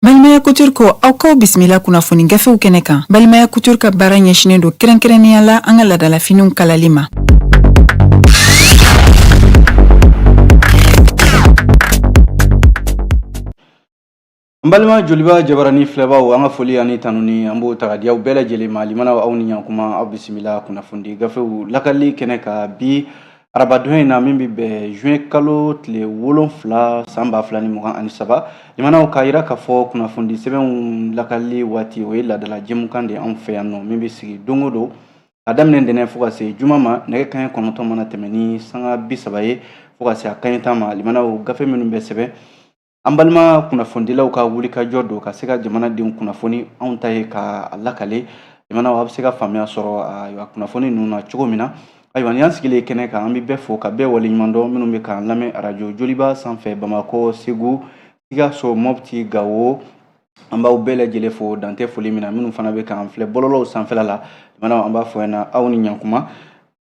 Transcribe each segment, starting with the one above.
Balimaya Couture ko aw k'aw bisimila kunnafoni gafew kɛnɛ kan. Balimaya Couture ka baara ɲɛsinnen don kɛrɛnkɛrɛnnenya la an ka laadalafiniw kalali ma. N balima Joliba jabarani filɛbaw, an ka foli ani tanuni an b'o ta ka di aw bɛɛ lajɛlen ma. Limanaw, aw ni ɲankuma, aw bisimila kunnafoni gafew lakali kɛnɛ kan bi arabadon in na, min bɛ bɛn juin kalo tile 7 san 2023. Limanaw, k'a yira k'a fɔ kunnafoni sɛbɛnw lakali waati, o ye laadala jɛmukan de anw fɛ yan nɔ, min bɛ sigi don o don a daminɛ ntɛnɛn fo ka se juma ma, nɛgɛ kanɲɛ 9 mana tɛmɛ ni sanga 30 ye fo ka se a kanɲɛ 10 ma. Limanaw, gafe minnu bɛ sɛbɛn, an balima kunnafonidilaw ka wulikajɔ don ka se ka jamanadenw kunnafoni, anw ta ye ka lakale. Limanaw, a bɛ se ka faamuya sɔrɔ ayiwa kunnafoni ninnu na cogo min na. Ayiwa, ni y'an sigilen kɛnɛ kan, an bɛ bɛɛ fo ka bɛɛ waleɲuman dɔn, minnu bɛ k'an lamɛn arajo Joliba sanfɛ, Bamakɔ, Segu, Sikaso, Mopti, Gawo, an b'aw bɛɛ lajɛlen fo dan tɛ foli min na. Minnu fana bɛ k'an filɛ bɔlɔlɔw sanfɛla la, limanaw, an b'a fɔ ɲɛna aw ni ɲankuma.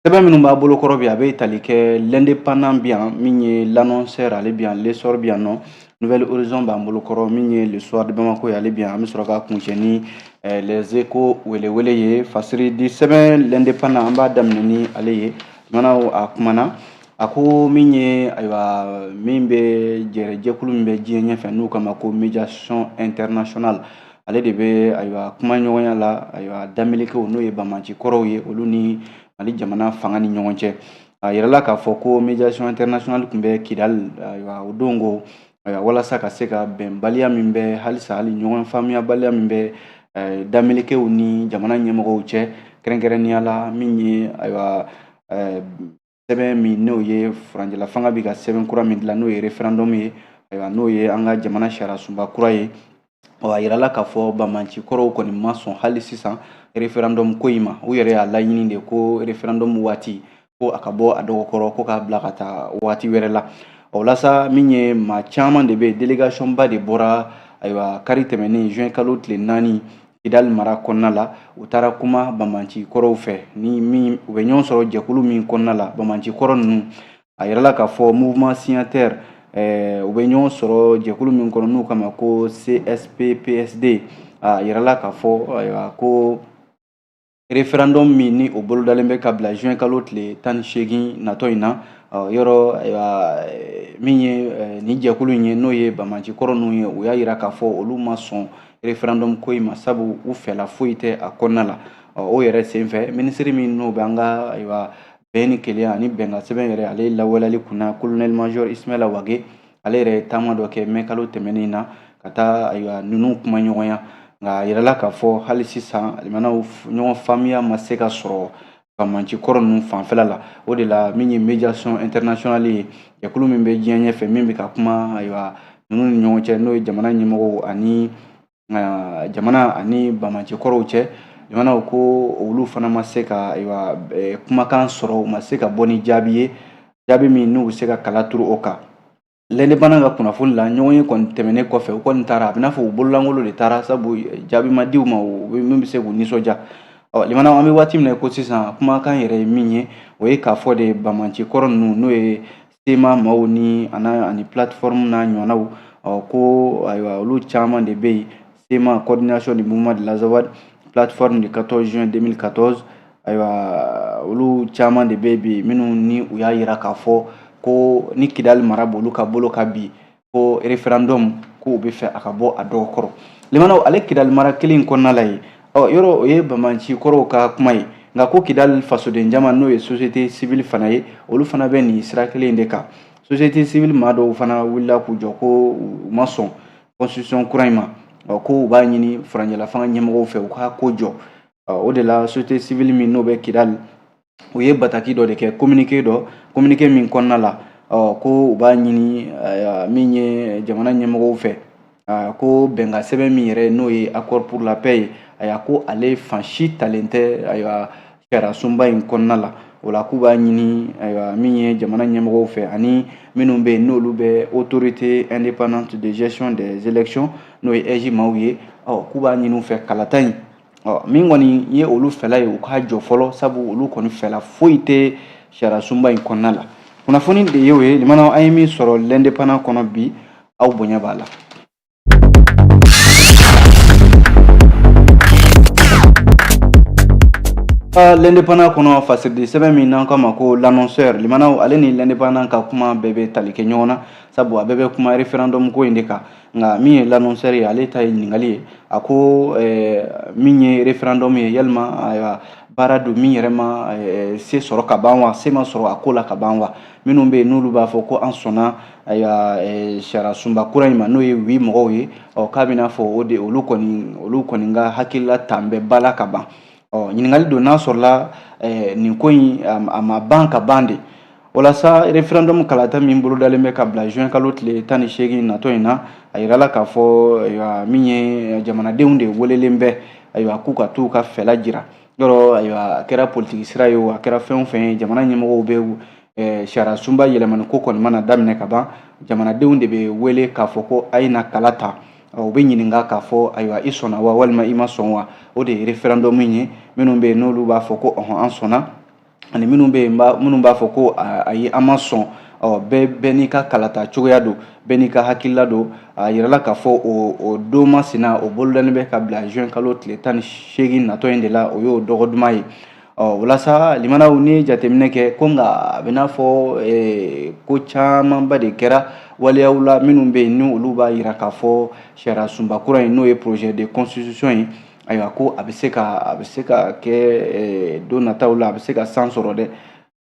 Sɛbɛn minnu b'a bolokɔrɔ bi, a bɛ tali kɛ L'Indépendant bi yan, min ye L'Annonceur ale bi yan, L'Essor bi yan nɔ, Nouvel Horizon b'an bolokɔrɔ, min ye Le Soir de Bamako ye, ale bi yan. An bɛ sɔrɔ ka kuncɛ ni Les Échos welewele ye. Fasiri di sɛbɛn L'Indépendant, an b'a daminɛ ni ale ye. Limanaw, a kumana, a ko min ye, ayiwa, min bɛ jɛrɛjɛkulu min bɛ diɲɛ ɲɛfɛ n'u kama ko Médiation internationale, ale de bɛ, ayiwa, kumaɲɔgɔnya la, ayiwa, damelekew, n'o ye banbaanci kɔrɔw ye, olu ni Mali jamana fanga ni ɲɔgɔn cɛ. A yirala k'a fɔ ko Médiation internationale tun bɛ Kidali, ayiwa, o don ko, ayiwa, walasa ka se ka bɛnbaliya min bɛ halisa, hali ɲɔgɔn faamuyabaliya min bɛ damelekew ni jamana ɲɛmɔgɔw cɛ, kɛrɛnkɛrɛnnenya la min ye, ayiwa, sɛbɛn min n'o ye furancɛla fanga bɛ ka sɛbɛn kura min dilan, n'o ye référendum ye, ayiwa, n'o ye an ka jamana sariya sunba kura ye. Ɔ, a yirala k'a fɔ banbaanci kɔrɔw kɔni ma sɔn hali sisan référendum ko in ma. U yɛrɛ y'a laɲini de ko référendum waati ko a ka bɔ a dɔgɔkɔrɔ, ko k'a bila ka taa waati wɛrɛ la. O la sa, min ye maa caman de bɛ yen, délégation ba de bɔra, ayiwa, kari tɛmɛnen juin kalo tile 4 Kidali mara kɔnɔna la. U taara kuma banbaanci kɔrɔw fɛ, ni min u bɛ ɲɔgɔn sɔrɔ jɛkulu min kɔnɔna la, banbaanci kɔrɔ ninnu. A yirala k'a fɔ mouvement signataire u bɛ ɲɔgɔn sɔrɔ jɛkulu min kɔnɔ n'u kama ko CSP-PSD. A yirala k'a fɔ, ayiwa, ko référendum min ni o bolodalen bɛ ka bila juin kalo tile 18 natɔ in na yɔrɔ, ayiwa, min ye nin jɛkulu in ye, n'o ye banbaanci kɔrɔ ninnu ye, u y'a yira k'a fɔ olu ma sɔn référendum ko in ma, sabu u fɛla foyi tɛ a kɔnɔna la. O yɛrɛ senfɛ, minisiri min n'o bɛ an ka, ayiwa, bɛn ni kelenya ani bɛnkan sɛbɛn yɛrɛ ale lawaleyali kunna, colonel major Ismaila Wage, ale yɛrɛ ye taama dɔ kɛ mai kalo tɛmɛnen na ka taa, ayiwa, ninnu kuma ɲɔgɔnya. Nka a yirala k'a fɔ hali sisan limanaw, ɲɔgɔn faamuya ma se ka sɔrɔ banbaanci kɔrɔ ninnu fanfɛla la. O de la, min ye Médiation internationale ye, jɛkulu min bɛ diɲɛ ɲɛfɛ, min bɛ ka kuma, ayiwa, ninnu ni ɲɔgɔn cɛ, n'o ye jamana ɲɛmɔgɔw ani jamana ani banbaanci kɔrɔw cɛ, jamanaw ko olu fana ma se ka, ayiwa, kumakan sɔrɔ, u ma se ka bɔ ni jaabi ye, jaabi min n'u bɛ se ka kala turu o kan. L'Indépendant ka kunnafoni la, ɲɔgɔn ye kɔni tɛmɛnen kɔfɛ, u kɔni taara, a bɛ n'a fɔ u bololankolon de taara, sabu jaabi ma di u ma min bɛ se k'u nisɔndiya. Ɔ limanaw, an bɛ waati min na ko sisan, kumakan yɛrɛ ye min ye, o ye k'a fɔ de banbaanci kɔrɔ ninnu, n'o ye CMA maaw ni ani plateforme n'a ɲɔgɔnnaw, ɔ ko ayiwa, olu caman de bɛ yen, CMA, Coordination du mouvement de l'Azawad, plateforme du 14 juin 2014, ayiwa, olu caman de bɛ bi minnu ni u y'a yira k'a fɔ ko ni Kidali mara b'olu ka bolo ka bi, ko référendum ko u bɛ fɛ a ka bɔ a dɔgɔkɔrɔ. Limanaw, ale Kidali mara kelen kɔnɔna la ye, ɔ yɔrɔ o ye banbaanci kɔrɔw ka kuma ye, nka ko Kidali fasoden jama, n'o ye société civile fana ye, olu fana bɛ nin sira kelen de kan. Société civile maa dɔw fana wulila k'u jɔ ko u ma sɔn constitution kura in ma, ɔ ko u b'a ɲini furancɛla fanga ɲɛmɔgɔw fɛ u k'a ko jɔ. O de la, société civile min n'o bɛ Kidali, u ye bataki dɔ de kɛ, communiqué dɔ, communiqué min kɔnɔna la, ɔ ko u b'a ɲini min ye jamana ɲɛmɔgɔw fɛ, ko bɛnkan sɛbɛn min yɛrɛ n'o ye accord pour la paix ye, ayiwa, ko ale fan si talen tɛ, ayiwa, sariya sunba in kɔnɔna la. O la, k'u b'a ɲini, ayiwa, min ye jamana ɲɛmɔgɔw fɛ ani minnu bɛ yen n'olu bɛ Autorité indépendante de gestion des élections, n'o ye AIGE maaw ye, ɔ k'u b'a ɲini u fɛ kalata in, ɔ min kɔni ye olu fɛla ye, u k'a jɔ fɔlɔ, sabu olu kɔni fɛla foyi tɛ sariya sunba in kɔnɔna la. Kunnafoni de ye o ye, limanaw, an ye min sɔrɔ L'Indépendant kɔnɔ bi, aw bonya b'a la. L'Indépendant kɔnɔ, fasiridi sɛbɛn min n'an k'a ma ko L'Annonceur, limanaw, ale ni L'Indépendant ka kuma bɛɛ bɛ tali kɛ ɲɔgɔn na, sabu a bɛɛ bɛ kuma référendum ko in de kan. Nka min ye L'Annonceur ye, ale ta ye ɲininkali ye. A ko min ye référendum ye, yalima ayiwa baara don min yɛrɛ ma se sɔrɔ ka ban wa, se ma sɔrɔ a ko la ka ban wa? Minnu bɛ yen n'olu b'a fɔ ko an sɔnna ayiwa sariya sunba kura in ma, n'o ye oui mɔgɔw ye, ɔ k'a bɛna fɔ o de olu kɔni ka hakilila tan bɛ ba la ka ban. Ɔ ɲininkali don n'a sɔrɔla nin ko in a ma ban ka ban de. Walasa référendum kalata min bolodalen bɛ ka bila juin kalo tile 18 natɔ in na, a yirala k'a fɔ ayiwa min ye jamanadenw de welelen bɛ, ayiwa k'u ka t'u ka fɛla jira yɔrɔ. Ayiwa a kɛra politiki sira ye o, a kɛra fɛn o fɛn ye, jamana ɲɛmɔgɔw bɛ sariya sunba yɛlɛmani ko kɔni mana daminɛ ka ban, jamanadenw de bɛ wele k'a fɔ ko a ye na kala ta. U bɛ ɲininka k'a fɔ ayiwa i sɔnna wa, walima i ma sɔn wa? O de ye référendum ye. Minnu bɛ yen n'olu b'a fɔ ko ɔhɔn, an sɔnna, ani minnu bɛ yen minnu b'a fɔ ko ayi, an ma sɔn. Ɔ bɛɛ n'i ka kalata cogoya don, bɛɛ n'i ka hakilila don. A yirala k'a fɔ o don masina o bolodalen bɛ ka bila juin kalo tile 18 natɔ in de la, o y'o dɔgɔ duman ye. Ɔ walasa limanaw, n'i ye jateminɛ kɛ ko nka a bɛ n'a fɔ ko camanba de kɛra waleyaw la minnu bɛ yen ni olu b'a yira k'a fɔ sariya sunba kura in, n'o ye projet de constitution ye, ayiwa ko a bɛ se ka kɛ don nataw la, a bɛ se ka san sɔrɔ dɛ.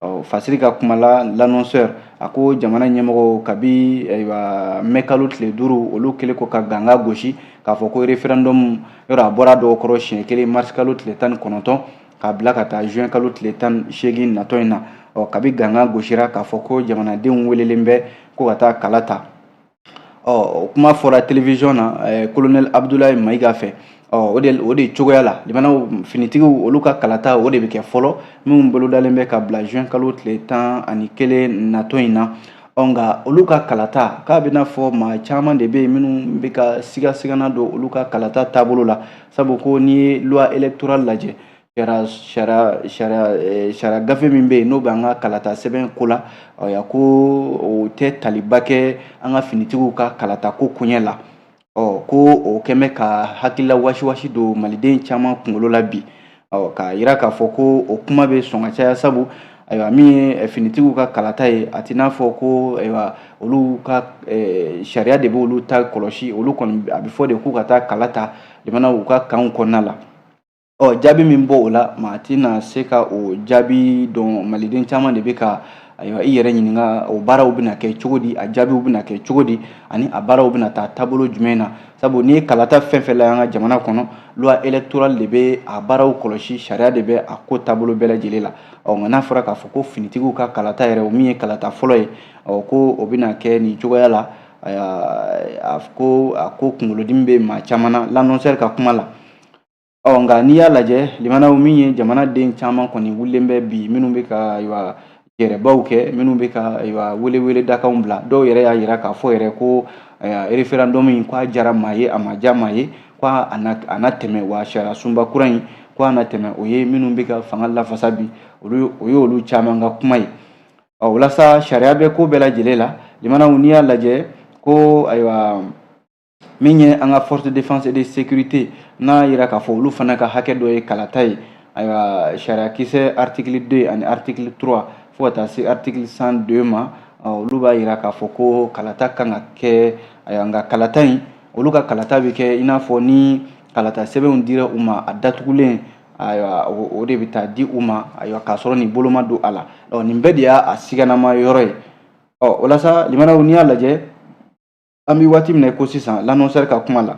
Ɔ fasiri ka kuma la, L'Annonceur, a ko jamana ɲɛmɔgɔw kabi ayiwa mɛ kalo tile 5, olu kɛlen ko ka ganga gosi k'a fɔ ko référendum yɔrɔ a bɔra dɔw kɔrɔ siɲɛ kelen mars kalo tile 19, k'a bila ka taa juin kalo tile 18 natɔ in na. Ɔ kabi ganga gosira k'a fɔ ko jamanadenw welelen bɛ ko ka taa kala ta, ɔ o kuma fɔra télévision na colonel Abdoulaye Maïga fɛ. Ɔ o de cogoya la, limanaw, finitigiw olu ka kalata o de bɛ kɛ fɔlɔ minnu bolodalen bɛ ka bila juin kalo tile 11 natɔ in na. Ɔ nka olu ka kalata, k'a bɛna fɔ maa caman de bɛ yen minnu bɛ ka sigasigana don olu ka kalata taabolo la, sabu ko n'i ye loi électorale lajɛ, sariya gafe min bɛ yen n'o bɛ an ka kalata sɛbɛn ko la, ko o tɛ taliba kɛ an ka finitigiw ka kalata ko koɲɛ la. Ɔ ko o kɛn bɛ ka hakilila wasiwasi don maliden caman kunkolo la bi. Ɔ k'a yira k'a fɔ ko o kuma bɛ sɔn ka caya, sabu ayiwa min ye finitigiw ka kalata ye, a t'i n'a fɔ ko ayiwa olu ka sariya de b'olu ta kɔlɔsi. Olu kɔni a bɛ fɔ de k'u ka taa kala ta jamana u ka kanw kɔnɔna la. Ɔ jaabi min bɔ o la, maa tɛna se ka o jaabi dɔn. Maliden caman de bɛ ka ayiwa i yɛrɛ ɲininka o baaraw bɛna kɛ cogo di, a jaabiw bɛna kɛ cogo di, ani a baaraw bɛna taa taabolo jumɛn na? Sabu n'i ye kalata fɛn fɛn la an ka jamana kɔnɔ, loi électorale de bɛ a baaraw kɔlɔsi, sariya de bɛ a ko taabolo bɛɛ lajɛlen la. Ɔ nka n'a fɔra k'a fɔ ko finitigiw ka kalata yɛrɛ, o min ye kalata fɔlɔ ye, ɔ ko o bɛna kɛ nin cogoya la, a ko kunkolodimi bɛ maa caman na, L'Annonceur ka kuma la. Ɔ nka n'i y'a lajɛ, limanaw, min ye jamanaden caman kɔni wulilen bɛ bi, minnu bɛ ka ayiwa jɛrɛbaw kɛ, minnu bɛ ka ayiwa welewele dakanw bila, dɔw yɛrɛ y'a yira k'a fɔ yɛrɛ ko référendum in, k'a diyara maa ye, a ma diya maa ye, ko a na tɛmɛ wa, sariya sunba kura in ko a na tɛmɛ. O ye minnu bɛ ka fanga lafasa bi, olu o ye olu caman ka kuma ye. Ɔ walasa sariya bɛ ko bɛɛ lajɛlen la, limanaw, n'i y'a lajɛ ko ayiwa min ye an ka force de défense et de sécurité, n'a yira k'a fɔ olu fana ka hakɛ dɔ ye kalata ye, ayiwa sariya kisɛ article 2 ani article 3 fo ka taa se article 102 ma, olu b'a yira k'a fɔ ko kalata kan ka kɛ. Ayiwa nka kalata in, olu ka kalata bɛ kɛ i n'a fɔ ni kalata sɛbɛnw dira u ma a datugulen, ayiwa o de bɛ taa di u ma, ayiwa k'a sɔrɔ nin bolo ma don a la. Ɔ nin bɛɛ de y'a siganama yɔrɔ ye. Ɔ walasa limanaw, n'i y'a lajɛ, an bɛ waati min na i ko sisan, L'Annonceur ka kuma la,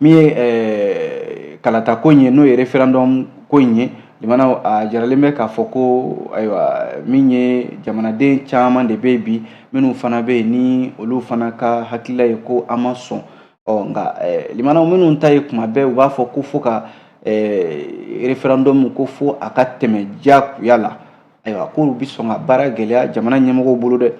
min ye kalata ko in ye, n'o ye référendum ko in ye, limanaw, a jiralen bɛ k'a fɔ ko ayiwa min ye jamanaden caman de bɛ yen bi minnu fana bɛ yen ni olu fana ka hakilila ye ko an ma sɔn. Ɔ nka limanaw, minnu ta ye kuma bɛɛ u b'a fɔ ko fo ka référendum ko fo a ka tɛmɛ diyagoya la, ayiwa k'olu bɛ sɔn ka baara gɛlɛya jamana ɲɛmɔgɔw bolo dɛ.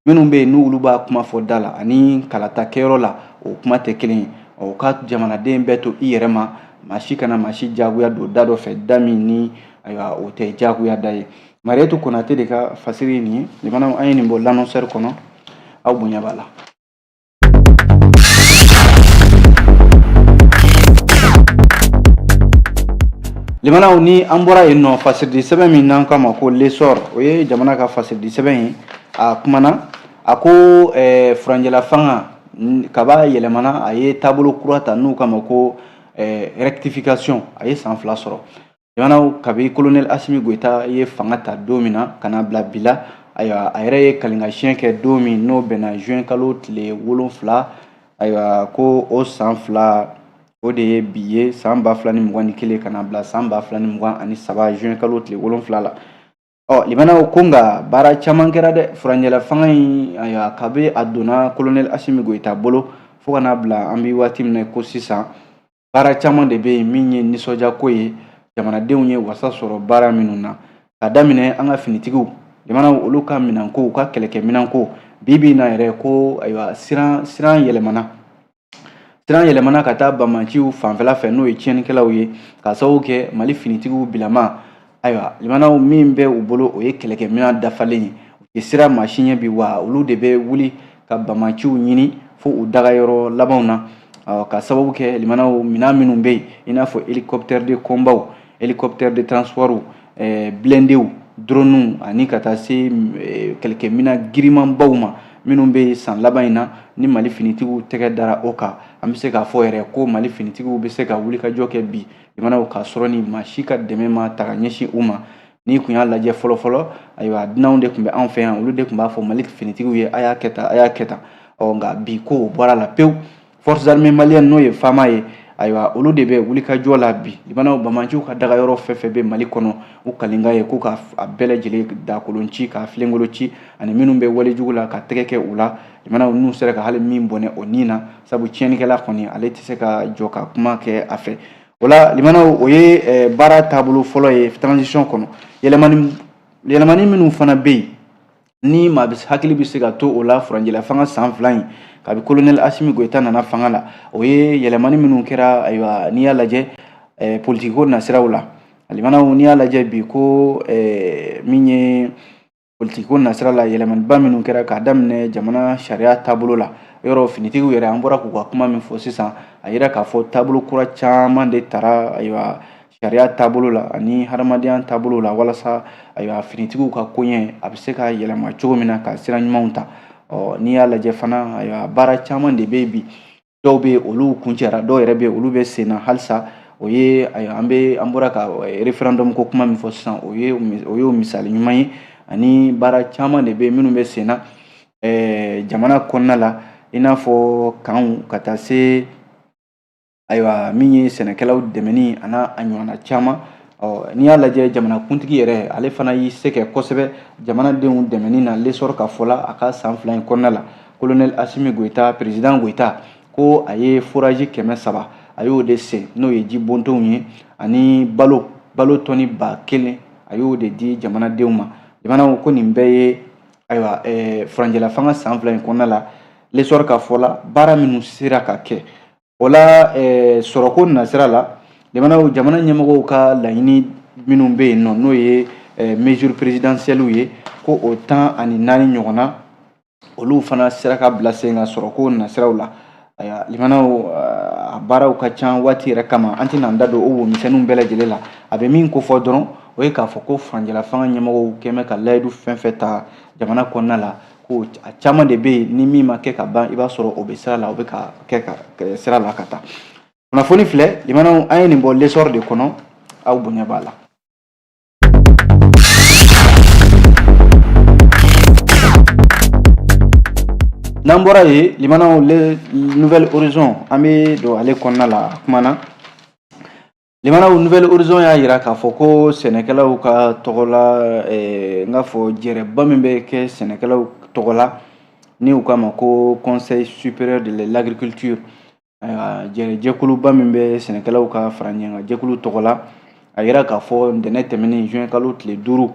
Minnu bɛ yen n'olu b'a kuma fɔ da la ani kalata kɛyɔrɔ la, o kuma tɛ kelen ye. O ka jamanaden bɛɛ to i yɛrɛ ma, maa si kana maa si jagoya don da dɔ fɛ, da min ni ayiwa o tɛ jagoya da ye. Mariyetu Konate de ka fasiri ye nin ye. Limanaw, an ye nin bɔ L'Annonceur kɔnɔ, aw bonya b'a la. Limanaw, ni an bɔra yen nɔ, fasiridi sɛbɛn min n'an k'a ma ko L'Essor, o ye jamana ka fasiridi sɛbɛn ye. A kumana, a ko furanjɛla fanga kaba yɛlɛmana, a ye taabolo kura ta n'u k'a ma ko rectification. A ye san 2 sɔrɔ. Limanaw, kabi colonel Asimi Goyita ye fanga ta don min na ka na bila bi la, ayiwa, a yɛrɛ ye kalinka kɛ don min, n'o bɛnna juin kalo tile 7, ayiwa, ko o san 2, o de ye bi ye, san 2021 ka na bila san 2023 juin kalo tile 7 la. Ɔ limanaw, ko nka baara caman kɛra dɛ. Furanjɛla fanga in, ayiwa, kabi a donna colonel Asimi Goyita bolo fo ka n'a bila an bɛ waati min na ko sisan, baara caman de bɛ yen min ye nisɔndiyako ye, jamanadenw ye wasa sɔrɔ baara minnu na, ka daminɛ an ka finitigiw, limanaw, olu ka minɛnko, u ka kɛlɛkɛminɛnko. Bi bi in na yɛrɛ ko, ayiwa, siran yɛlɛmana, siran yɛlɛmana ka taa banbaanciw fanfɛla fɛ, n'o ye tiɲɛnikɛlaw ye, ka sababu kɛ Mali finitigiw bilama. Ayiwa, limanaw, min bɛ u bolo, o ye kɛlɛkɛminɛn dafalen ye. U tɛ siran maa si ɲɛ bi, wa olu de bɛ wuli ka banbaanciw ɲini fo u dagayɔrɔ labanw na, ka sababu kɛ, limanaw, minɛn minnu bɛ yen, i n'a fɔ hélicoptère de combat, hélicoptère de transport, blindéw, dronew, ani ka taa se kɛlɛkɛminɛn girimanbaw ma minnu bɛ san laban in na ni Mali finitigiw tɛgɛ dara o kan. An bɛ se k'a fɔ yɛrɛ ko Mali finitigiw bɛ se ka wulikajɔ kɛ bi, limanaw, k'a sɔrɔ ni maa si ka dɛmɛ ma ta ka ɲɛsin u ma. N'i kun y'a lajɛ fɔlɔ fɔlɔ, ayiwa, dunanw de tun bɛ anw fɛ yan, olu de tun b'a fɔ Mali finitigiw ye: a y'a kɛ tan, a y'a kɛ tan. Ɔ nka bi, ko o bɔra la pewu. Forces armées maliennes, n'o ye FAMa ye, ayiwa, olu de bɛ wulikajɔ la bi. Limanaw, banbaanciw ka dagayɔrɔ fɛn fɛn bɛ Mali kɔnɔ, u kalinka ye ko ka a bɛɛ lajɛlen dakolon ci, k'a filenkolon ci, ani minnu bɛ walejugu la, ka tɛgɛ kɛ u la. Limanaw, n'u sera ka hali min bɔnɛ o nin na, sabu tiɲɛnikɛla kɔni, ale tɛ se ka jɔ ka kuma kɛ a fɛ. O la, limanaw, o ye baara taabolo fɔlɔ ye transition kɔnɔ. Yɛlɛmani minnu fana bɛ yen ni maa hakili bɛ se ka to o la furanjɛla fanga san 2 in, kabi colonel Asimi Goyita nana fanga la, o ye yɛlɛmani minnu kɛra. Ayiwa, n'i y'a lajɛ politiki ko nasiraw la, limanaw, n'i y'a lajɛ bi ko min ye politiki ko nasira la, yɛlɛmaniba minnu kɛra, k'a daminɛ jamana sariya taabolo la, yɔrɔ finitigiw yɛrɛ, an bɔra k'u ka kuma min fɔ sisan, a yira k'a fɔ taabolo kura caman de tara, ayiwa, sariya taabolo la ani hadamadenya taabolo la, walasa, ayiwa, finitigiw ka koɲɛ a bɛ se ka yɛlɛma cogo min na ka sira ɲumanw ta. Ɔ n'i y'a lajɛ fana, ayiwa, baara caman de bɛ yen bi. Dɔw bɛ yen, olu kuncɛra, dɔw yɛrɛ bɛ yen, olu bɛ sen na halisa. O ye, ayiwa, an bɔra ka référendum ko kuma min fɔ sisan, o y'o misali ɲuman ye. Ani baara caman de bɛ yen minnu bɛ sen na jamana kɔnɔna la, i n'a fɔ kanw, ka taa se, ayiwa, min ye sɛnɛkɛlaw dɛmɛni a n'a a ɲɔgɔnna caman. Ɔ n'i y'a lajɛ, jamanakuntigi yɛrɛ, ale fana y'i se kɛ kosɛbɛ jamanadenw dɛmɛni na. L'Essor ka fɔ la, a ka san 2 in kɔnɔna la, colonel Asimi Goyita, président Goyita, ko a ye forage 300, a y'o de sen, n'o ye ji bontonw ye, ani balo tɔni 1000, a y'o de di jamanadenw ma. Jamanaw ko nin bɛɛ ye, ayiwa, furanjɛla fanga san 2 in kɔnɔna la, L'Essor ka fɔ la, baara minnu sera ka kɛ o la. Sɔrɔko nasira la, jamana ɲɛmɔgɔw ka laɲini minnu bɛ yen nɔ, n'o ye mesure présidentielle ye, ko o 14 ɲɔgɔnna, olu fana sera ka bila sen kan sɔrɔko nasiraw la. Ayiwa, limanaw, a baaraw ka ca, waati yɛrɛ kama an tɛna an da don o womisɛnninw bɛɛ lajɛlen la. A bɛ min kofɔ dɔrɔn, o ye k'a fɔ ko furancɛla fanga ɲɛmɔgɔw kɛn bɛ ka layidu fɛn fɛn ta jamana kɔnɔna la, ko a caman de bɛ yen ni min ma kɛ ka ban, i b'a sɔrɔ o bɛ sira la, o bɛ ka kɛ ka sira la ka taa. Kunnafoni filɛ, limanaw, an ye nin bɔ L'Essor de kɔnɔ, aw bonya b'a la. N'an bɔra yen, limanaw, le Nouvel Horizon, an bɛ don ale kɔnɔna la. A kumana, limanaw, Nouvel Horizon y'a yira k'a fɔ ko sɛnɛkɛlaw ka tɔgɔ la, n k'a fɔ jɛrɛba min bɛ kɛ sɛnɛkɛlaw tɔgɔ la, ni u k'a ma ko Conseil supérieur de l'agriculture, ayiwa, jɛkuluba min bɛ sɛnɛkɛlaw ka fara ɲɔgɔn kan jɛkulu tɔgɔ la, a yira k'a fɔ ntɛnɛn tɛmɛnen juin kalo tile 5,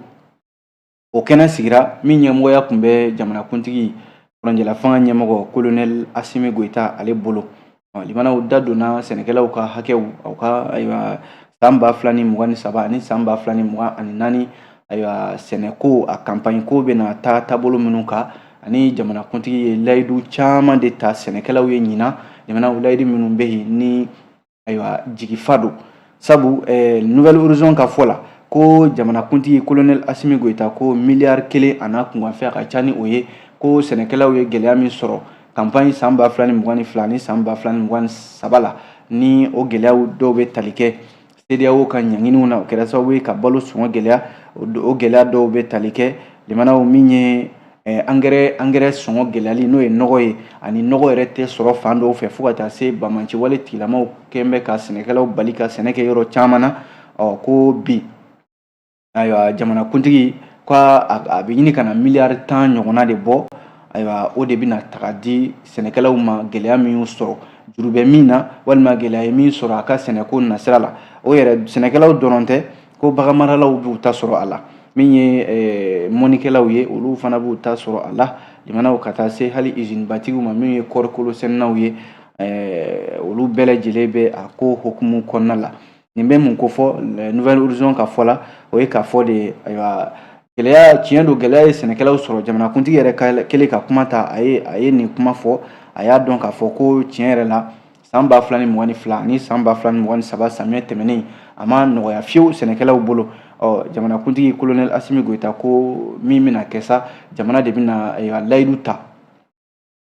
o kɛnɛ sigira min ɲɛmɔgɔya tun bɛ jamanakuntigi, furancɛla fanga ɲɛmɔgɔ colonel Asimi Goyita ale bolo. Limanaw, da donna sɛnɛkɛlaw ka hakɛw, aw ka, ayiwa, san 2023 ani san 2024, ayiwa, sɛnɛko a campagne ko bɛna taa taabolo minnu kan, ani jamanakuntigi ye layidu caman de ta sɛnɛkɛlaw ye ɲinan. Limanaw, layidu minnu bɛ yen ni, ayiwa, jigifa don, Sabu Nouvel Horizon ka fɔ la, ko jamanakuntigi colonel Asimi Goyita ko miliyari 1 a n'a kunkanfɛn, a ka ca ni o ye, ko sɛnɛkɛlaw ye gɛlɛya min sɔrɔ campagne san 2022 ni san 2023 la, ni o gɛlɛyaw dɔw bɛ tali kɛ CEDEAO ka ɲanginiw na, o kɛra sababu ye ka balo sɔngɔ gɛlɛya. O gɛlɛya dɔw bɛ tali kɛ, limanaw, min ye angɛrɛ sɔngɔ gɛlɛyali, n'o ye nɔgɔ ye, ani nɔgɔ yɛrɛ tɛ sɔrɔ fan dɔw fɛ, fo ka taa se banbaanci wale tigilamaw kɛn bɛ ka sɛnɛkɛlaw bali ka sɛnɛ kɛ yɔrɔ caman na. Ɔ, ko bi, ayiwa, jamanakuntigi ko a bɛ ɲini ka na miliyari 10 ɲɔgɔnna de bɔ. Ayiwa, o de bɛna taga di sɛnɛkɛlaw ma, gɛlɛya min y'u sɔrɔ, juru bɛ min na, walima gɛlɛya ye min sɔrɔ a ka sɛnɛko nasira la. O yɛrɛ, sɛnɛkɛlaw dɔrɔn tɛ, ko baganmaralaw b'u ta sɔrɔ a la, min ye mɔnikɛlaw ye, olu fana b'u ta sɔrɔ a la, limanaw, ka taa se hali izinibatigiw ma, min ye kɔɔrikolo sɛnɛnaw ye, olu bɛɛ lajɛlen bɛ a ko hukumu kɔnɔna la. Nin bɛ mun ko fɔ? Nouvel Horizon ka fɔ la, o ye k'a fɔ de, ayiwa, gɛlɛya, tiɲɛ don, gɛlɛya ye sɛnɛkɛlaw sɔrɔ. Jamanakuntigi yɛrɛ kɛlen ka kuma ta, a ye nin kuma fɔ. A y'a dɔn k'a fɔ ko tiɲɛ yɛrɛ la, san 2022 ani san 2023 samiyɛ tɛmɛnen, a ma nɔgɔya fiyewu sɛnɛkɛlaw bolo. Ɔ, jamanakuntigi colonel Asimi Goyita ko min bɛna kɛ sa, jamana de bɛna, ayiwa, layidu ta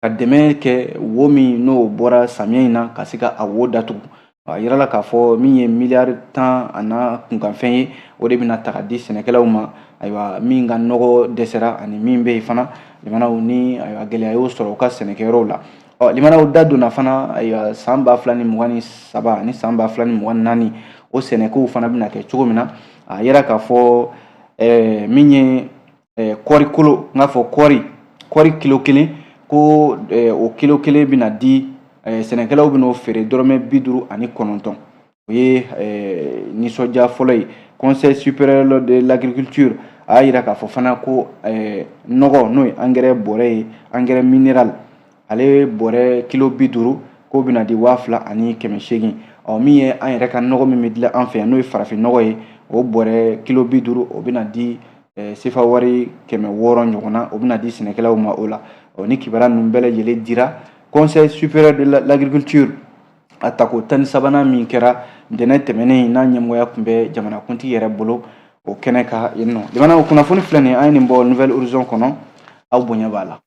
ka dɛmɛ kɛ wo min n'o bɔra samiyɛ in na, ka se ka a wo datugu. A yirala k'a fɔ min ye miliyari 10 a n'a kunkanfɛn ye, o de bɛna ta ka di sɛnɛkɛlaw ma. Ayiwa, min ka nɔgɔ dɛsɛra, ani min bɛ yen fana, limanaw, ni ayiwa gɛlɛya y'o sɔrɔ u ka sɛnɛkɛyɔrɔw la. Ɔ, limanaw, da donna fana, ayiwa, san 2023 ani san 2024, o sɛnɛkow fana bɛna kɛ cogo min na. A yira k'a fɔ min ye kɔɔri kolo, n k'a fɔ kɔɔri kilo 1, ko o kilo 1 bɛna di, sɛnɛkɛlaw bɛn'o feere dɔrɔmɛ 59. O ye nisɔndiya fɔlɔ ye. Conseil supérieur de l'agriculture a y'a yira k'a fɔ fana ko nɔgɔ, n'o ye angɛrɛ bɔrɛ ye, engrais minéral, ale bɔrɛ kilo 50, k'o bɛna di 2800. Ɔ, min ye an yɛrɛ ka nɔgɔ min bɛ dilan an fɛ yan, n'o ye farafin nɔgɔ ye, o bɔrɛ kilo 50, o bɛna di sefa wari 600 ɲɔgɔn na, o bɛna di sɛnɛkɛlaw ma o la. Ɔ, ni kibaruya ninnu bɛɛ lajɛlen dira Conseil supérieur de l'agriculture a tako 13nan min kɛra ntɛnɛn tɛmɛnen, n'a ɲɛmɔgɔya tun bɛ jamanakuntigi yɛrɛ bolo, o kɛnɛ kan yen nɔ. Jamana kunnafoni filɛ nin ye, an ye nin bɔ Nouvel Horizon kɔnɔ, aw bonya b'a la.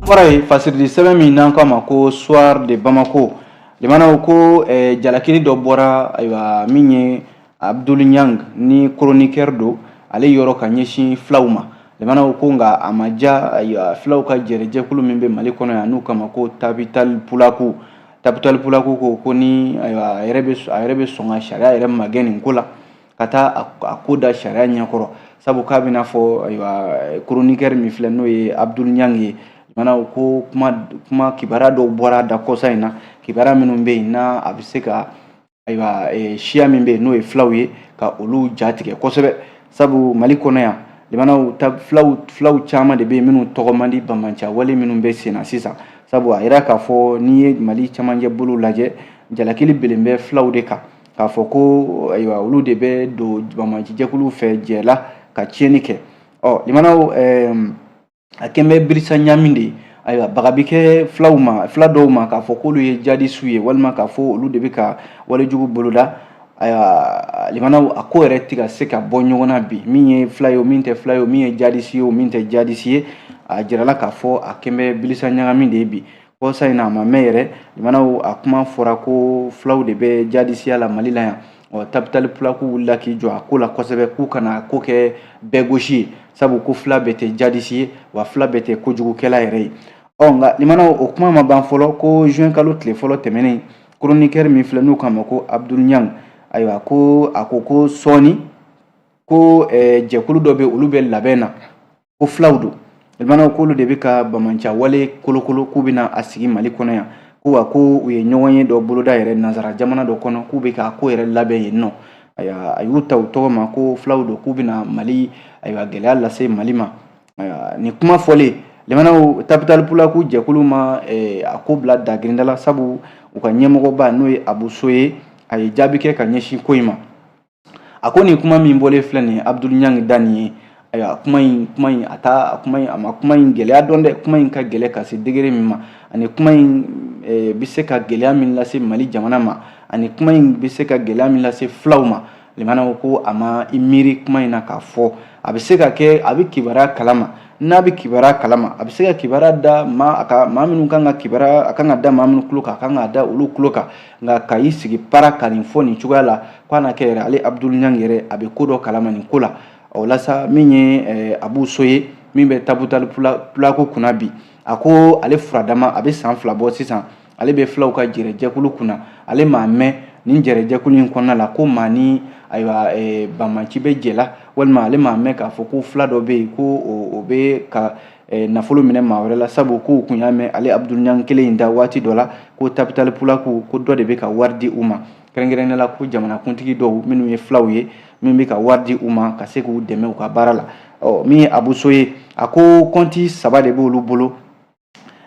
Bɔra yen, fasiridi sɛbɛn min n'an k'a ma ko Soir de Bamako, limanaw, ko jalakili dɔ bɔra, ayiwa, min ye Abdul Ɲang ni chroniqueur don, ale yɔrɔ ka ɲɛsin filaw ma. Limanaw, ko nka a ma diya, ayiwa, filaw ka jɛrɛjɛkulu min bɛ Mali kɔnɔ yan, n'u kama ko Tabital Pulaku. Tabital Pulaku ko ni, ayiwa, a yɛrɛ bɛ sɔn ka sariya yɛrɛ magɛn nin ko la, ka taa a ko da sariya ɲɛkɔrɔ, sabu k'a bɛna fɔ, ayiwa, chroniqueur min filɛ, n'o ye Abdul Ɲang ye, limanaw, ko kuma kibaruya dɔw bɔra da kɔsa in na, kibaruya minnu bɛ yen n'a a bɛ se ka, ayiwa, siya min bɛ yen n'o ye filaw ye, ka olu ja tigɛ kosɛbɛ. Sabu Mali kɔnɔ yan, limanaw, filaw caman de bɛ yen minnu tɔgɔ man di banbanciya wale minnu bɛ sen na sisan. Sabu a yira k'a fɔ n'i ye Mali camancɛ bolo lajɛ, jalakili belen bɛ filaw de kan, k'a fɔ ko, ayiwa, olu de bɛ don banbanci jɛkulu fɛ jɛ la ka tiɲɛni kɛ. Ɔ, limanaw, a kɛn bɛ birisa ɲami de ye. Ayiwa, baga bɛ kɛ filaw ma, fila dɔw ma, k'a fɔ k'olu ye jadisiw ye, walima k'a fɔ olu de bɛ ka walejugu boloda. Ayiwa, limanaw, a ko yɛrɛ tɛ ka se ka bɔ ɲɔgɔn na bi, min ye fila ye o, min tɛ fila ye o, min ye jadisi ye o, min tɛ jadisi ye. A jirala k'a fɔ a kɛn bɛ bilisa ɲagami de ye bi. Kɔsa in na, a ma mɛn yɛrɛ, limanaw, a kuma fɔra ko filaw de bɛ jadisiya la Mali la yan. Ɔ, Tabital Pulaku wulila k'i jɔ a ko la kosɛbɛ, k'u kana ko kɛ bɛɛ gosi ye, sabu ko fila bɛɛ tɛ jadisi ye, wa fila bɛɛ tɛ kojugukɛla yɛrɛ ye. Ɔ, nka limanaw, o kuma ma ban fɔlɔ, ko juin kalo tile fɔlɔ tɛmɛnen, chroniqueur min filɛ, n'u k'a ma ko Abdul Ɲang, ayiwa, ko a ko ko sɔɔni ko jɛkulu dɔ bɛ, olu bɛ labɛn na, ko filaw don, limanaw, k'olu de bɛ ka bamanciya wale kolokolo, k'u bɛna a sigi Mali kɔnɔ yan, ko wa ko u ye ɲɔgɔn ye dɔ boloda yɛrɛ nansara jamana dɔ kɔnɔ, k'u bɛ k'a ko yɛrɛ labɛn yen nɔ. Ayiwa, a y'u ta u tɔgɔ ma ko filaw don, k'u bɛna Mali, ayiwa, gɛlɛya lase Mali ma. Ayiwa, nin kuma fɔlen, limanaw, Tabital Pulaku jɛkulu ma a ko bila dagirinda la, sabu u ka ɲɛmɔgɔba, n'o ye Abu So ye, a ye jaabi kɛ ka ɲɛsin ko in ma. A ko nin kuma min bɔlen filɛ nin ye Abdul Ɲang da nin ye, Ayiwa, kuma in a ta kuma in, a ma kuma in gɛlɛya dɔn dɛ. Kuma in ka gɛlɛ ka se degré min ma, ani kuma in bɛ se ka gɛlɛya min lase Mali jamana ma, ani kuma in bɛ se ka gɛlɛya min lase fulaw ma, limanaw, ko a ma i miiri kuma in na k'a fɔ a bɛ se ka kɛ a bɛ kibaruya kalama. N'a bɛ kibaruya kalama, a bɛ se ka kibaruya da maa a ka maa minnu kan ka kibaruya, a kan ka da maa minnu tulo kan, a kan ka da olu tulo kan. Nka ka i sigi para ka nin fɔ nin cogoya la, ko a na kɛ yɛrɛ ale Abdul Ɲang yɛrɛ a bɛ ko dɔ kalama nin ko la. O la sa, min ye Abu So ye, min bɛ Tabital Pulaaku kunna bi, a ko ale furadama, a bɛ san 2 bɔ sisan, ale bɛ fulaw ka jɛrɛjɛkulu kunna. Ale m'a mɛn nin jɛrɛjɛkulu in kɔnɔna la ko maa ni, ayiwa, banbanci bɛ jɛ la, walima ale m'a mɛn k'a fɔ ko fula dɔ bɛ yen ko o bɛ ka nafolo minɛ maa wɛrɛ la, sabu k'u kun y'a mɛn ale Abdul Ɲang kelen in da waati dɔ la ko Tabital Pulaaku, ko dɔ de bɛ ka wari di u ma, kɛrɛnkɛrɛnnenya la ko jamanakuntigi dɔw minnu ye fulaw ye, min bɛ ka wari di u ma ka se k'u dɛmɛ u ka baara la. Ɔ, min ye Abu So ye, a ko kɔnti 3 de b'olu bolo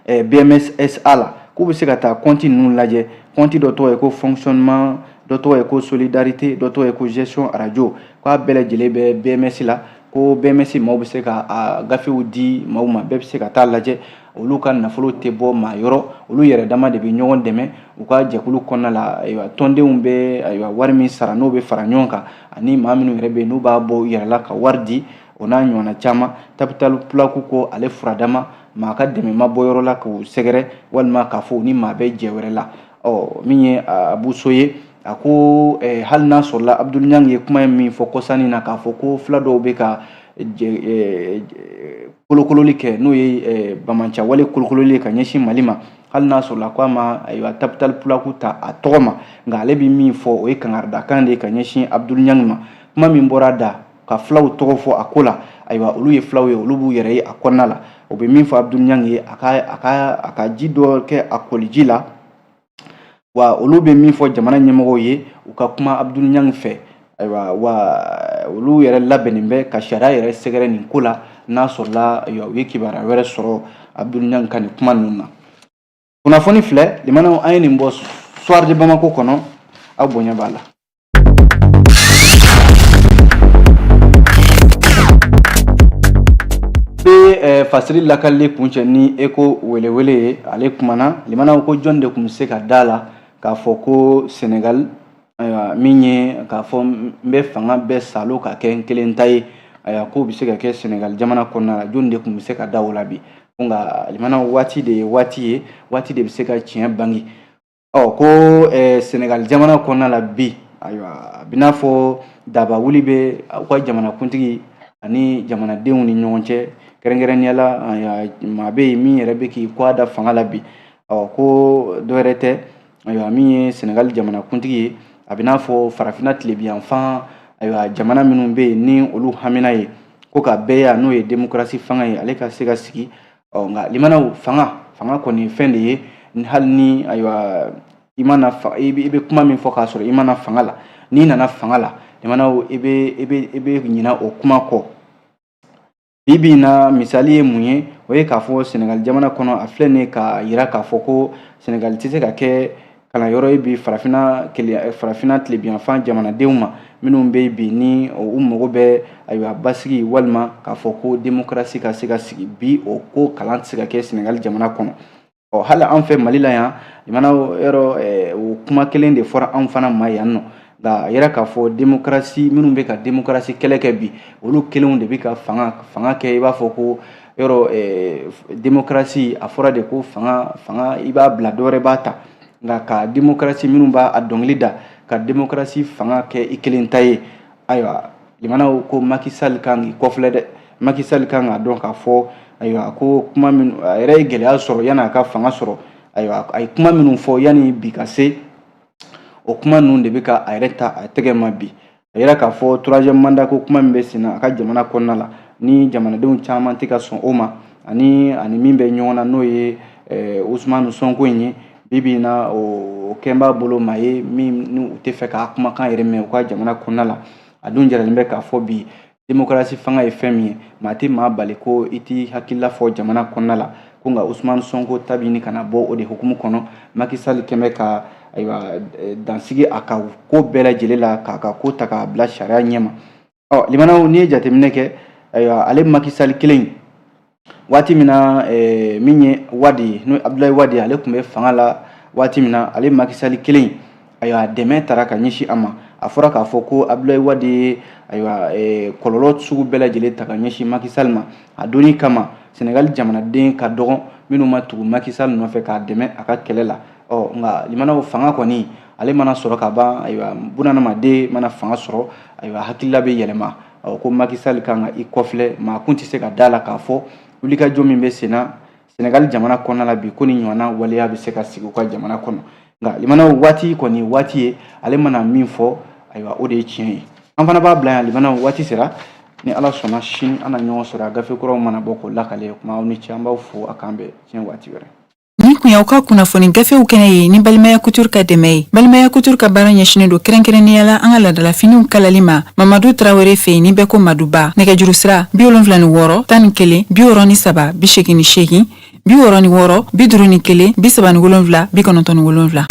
BMSA la, k'u bɛ se ka taa kɔnti ninnu lajɛ. Kɔnti dɔ tɔgɔ ye ko fonctionnement, dɔ tɔgɔ ye ko solidarité, dɔ tɔgɔ ye ko gestion radio. K'a bɛɛ lajɛlen bɛ BMS la, ko BMS maaw bɛ se ka a gafew di maaw ma, bɛɛ bɛ se ka taa lajɛ. Olu ka nafolo tɛ bɔ maa yɔrɔ, olu yɛrɛ dama de bɛ ɲɔgɔn dɛmɛ u ka jɛkulu kɔnɔna la. Ayiwa, tɔndenw bɛ, ayiwa, wari min sara, n'o bɛ fara ɲɔgɔn kan, ani maa minnu yɛrɛ bɛ yen n'u b'a bɔ u yɛrɛ la ka wari di, o n'a ɲɔgɔnna caman. Tabital Pulaaku ko ale furadama, maa ka dɛmɛ ma bɔ yɔrɔ la k'u sɛgɛrɛ, walima k'a fɔ u ni maa bɛ jɛ wɛrɛ la. Ɔ, min ye Abu So ye, a ko hali n'a sɔrɔla Abdul Ɲang ye kuma in min fɔ kɔsannin na, k'a fɔ ko fula dɔw bɛ ka kolokololi kɛ, n'o ye bamancawale kolokololi ye ka ɲɛsin Mali ma, hali n'a sɔrɔla ko a ma, ayiwa, Tabital Pulaaku ta a tɔgɔ ma, nka ale bɛ min fɔ, o ye kangaridakan de ye ka ɲɛsin Abdul Ɲang ma. Kuma min bɔra a da ka fulaw tɔgɔ fɔ a ko la, ayiwa, olu ye fulaw ye, olu b'u yɛrɛ ye a kɔnɔna la. O bɛ min fɔ Abdul Ɲang ye, a ka ji dɔ kɛ a koliji la. Wa olu bɛ min fɔ jamana ɲɛmɔgɔw ye, u ka kuma Abdul Ɲang fɛ. Ayiwa, wa olu yɛrɛ labɛnnen bɛ ka sariya yɛrɛ sɛgɛrɛ nin ko la, n'a sɔrɔla, ayiwa, u ye kibaruya wɛrɛ sɔrɔ Abdul Ɲang ka nin kuma ninnu na. Kunnafoni filɛ, limanaw, an ye nin bɔ Soir de Bamako kɔnɔ, aw bonya b'a la. Bɛ fasiri lakalili kuncɛ ni Eko welewele ye. Ale kumana, limanaw, ko jɔn de tun bɛ se ka da la k'a fɔ ko Senegal, ayiwa, min ye k'a fɔ n bɛ fanga bɛɛ salo ka kɛ n kelen ta ye, ayiwa, k'o bɛ se ka kɛ Senegal jamana kɔnɔna la, jɔn de tun bɛ se ka da o la bi? Nka limanaw, waati de ye waati ye, waati de bɛ se ka tiɲɛ bange. Ɔ, ko Senegal jamana kɔnɔna la bi, ayiwa, a bɛ n'a fɔ daba wuli bɛ u ka jamanakuntigi ani jamanadenw ni ɲɔgɔn cɛ, kɛrɛnkɛrɛnnenya la maa bɛ yen min yɛrɛ bɛ k'i kɔ da fanga la bi. Ɔ, ko dɔ wɛrɛ tɛ, ayiwa, min ye Senegal jamanakuntigi ye, a bɛ n'a fɔ farafinna tilebinyanfan, ayiwa, jamana minnu bɛ yen ni olu hamina ye ko ka bɛɛ n'o ye démocratie fanga ye, ale ka se ka sigi. Ɔ, nka limanaw, fanga kɔni ye fɛn de ye, hali ni, ayiwa, i mana i bɛ kuma min fɔ k'a sɔrɔ i mana fanga la, n'i nana fanga la, limanaw, i bɛ ɲina o kuma kɔ. Bi bi in na, misali ye mun ye? O ye k'a fɔ Senegal jamana kɔnɔ, a filɛ nin ye k'a yira k'a fɔ ko Senegal tɛ se ka kɛ kalanyɔrɔ ye bi farafinna tilebinyanfan jamanadenw ma minnu bɛ bi ni u mago bɛ, ayiwa, basigi, walima k'a fɔ ko démocratie ka se ka sigi bi, o ko kalan tɛ se ka kɛ Senegal jamana kɔnɔ. Ɔ, hali an fɛ Mali la yan, limana, yɔrɔ o kuma kelen de fɔra anw fana ma yan nɔ. Nka a yira k'a fɔ démocratie, minnu bɛ ka démocratie kɛlɛ kɛ bi, olu kelenw de bɛ ka fanga kɛ. I b'a fɔ ko yɔrɔ démocratie, a fɔra de ko fanga i b'a bila, dɔ wɛrɛ b'a ta. Nka ka démocratie, minnu b'a a dɔnkili da, ka démocratie fanga kɛ i kelen ta ye, ayiwa, limanaw, ko Macky Sall kan k'i kɔfilɛ dɛ. Macky Sall kan k'a dɔn k'a fɔ, ayiwa, ko kuma min a yɛrɛ ye gɛlɛya sɔrɔ yanni a ka fanga sɔrɔ, ayiwa, a ye kuma minnu fɔ yanni bi ka se, o kuma ninnu de bɛ ka a yɛrɛ ta a tɛgɛ ma bi. A yira k'a fɔ troisième mandat ko kuma min bɛ sen na a ka jamana kɔnɔna la, ni jamanadenw caman tɛ ka sɔn o ma, ani min bɛ ɲɔgɔn na, n'o ye Ousmane Sonko in ye, bi bi in na, o kɛn b'a bolo maa ye min ni u tɛ fɛ k'a kumakan yɛrɛ mɛn u ka jamana kɔnɔna la. A dun jiralen bɛ k'a fɔ bi, démocratie fanga ye fɛn min ye, maa tɛ maa bali ko i t'i hakilila fɔ jamana kɔnɔna la. Ko nka Ousmane Sonko ta bɛ ɲini ka na bɔ o de hukumu kɔnɔ. Macky Sall kɛn bɛ ka, ayiwa, dansigi a ka ko bɛɛ lajɛlen la, k'a ka ko ta k'a bila sariya ɲɛma. Ɔ, limanaw, n'i ye jateminɛ kɛ, Ayiwa, ale Macky Sall kelen, waati min na min ye Wade ye, n'o ye Abdoulaye Wade ye, ale tun bɛ fanga la waati min na, ale Macky Sall kelen, ayiwa, dɛmɛ taara ka ɲɛsin a ma. A fɔra k'a fɔ ko Abdoulaye Wade ye, ayiwa, kɔlɔlɔ sugu bɛɛ lajɛlen ta ka ɲɛsin Macky Sall ma. A donni kama, Sénégal jamanaden ka dɔgɔn minnu ma tugu Macky Sall nɔfɛ k'a dɛmɛ a ka kɛlɛ la. Ɔ nka limanaw, fanga kɔni ale mana sɔrɔ ka ban, ayiwa, bunadamaden mana fanga sɔrɔ, ayiwa, hakilila bɛ yɛlɛma. Ɔ ko Macky Sall kan ka i kɔfilɛ, maa kun tɛ se ka da la k'a fɔ wulikajɔ min bɛ senna Sénégal jamana kɔnɔna la bi, ko ni ɲɔgɔnna waleya bɛ se ka sigi u ka jamana kɔnɔ. Nka limanaw, waati kɔni waati ye, ale mana min fɔ, ayiwa, o de ye tiɲɛ ye. An fana b'a bila yan limanaw, waati sera. Ni Ala sɔnna, sini an na ɲɔgɔn sɔrɔ a gafe kuraw mana bɔ k'o lakale. Kuma aw ni ce, an b'aw fo, a k'an bɛn tiɲɛ waati wɛrɛ. Nin kun y'aw ka kunnafoni gafew kɛnɛ ye ni Balimaya Couture ka dɛmɛ ye. Balimaya Couture ka baara ɲɛsinnen don kɛrɛnkɛrɛnnenya la an ka laadalafiniw kalali ma Mamadu Tarawele fɛ yen, ni bɛɛ ko Maduba. Nɛgɛjuru sira: 76 11 63 88, 66 51 37 97.